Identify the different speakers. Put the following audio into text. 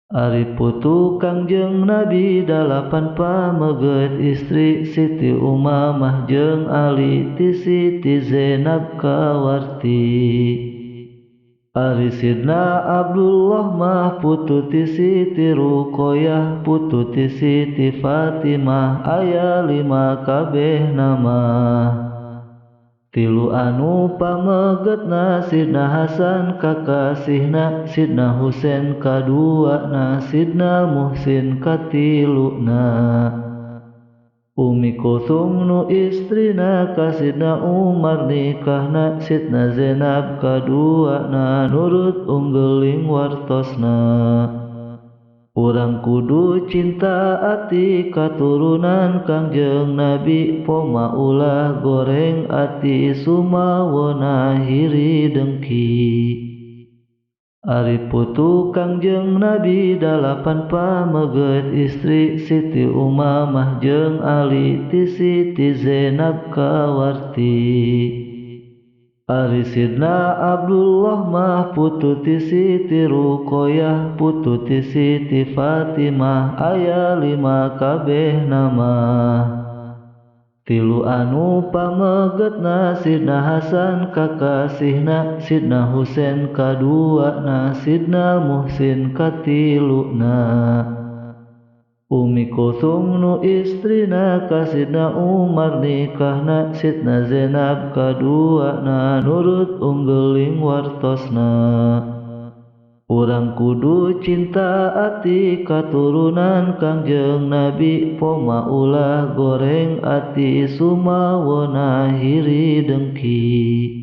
Speaker 1: Ari putu Kangjeng Nabi dalapan pameget istri Siti Umamah jeung Ali ti Siti Zainab kawarti. Ari Sidna Abdullah mah putu ti Siti Ruqayyah putu ti Siti Fatimah aya lima kabeh nama. Tilu anu pamegetna Sidna Hasan kakasihna Sidna Husain kaduana Sidna Muhsin katiluna. Umi Kulsum nu istrina ka Sidna Umar nikahna Sidna Zainab kaduana nurut unggeling wartosna. Urang kudu cinta ati katurunan Kangjeng Nabi poma ulah goreng ati sumawona hiri dengki. Ari putu Kangjeng Nabi dalapan pameget istri Siti Umamah jeung Ali ti Siti Zainab kawarti. Ari Sidna Abdullah mah putu ti Siti Ruqayyah putu ti Siti Fatimah aya lima kabeh nama. Tilu anu pamegetna Sidna Hasan kakasihna Sidna Husain kaduana Sidna Muhsin katiluna. Umi Kulsum nu istrina ka Sidna Umar nikahna Sidna Zainab kaduana nurut unggeling wartosna. Urang kudu cinta ati katurunan Kangjeng Nabi poma ulah goreng ati sumawona hiri dengki.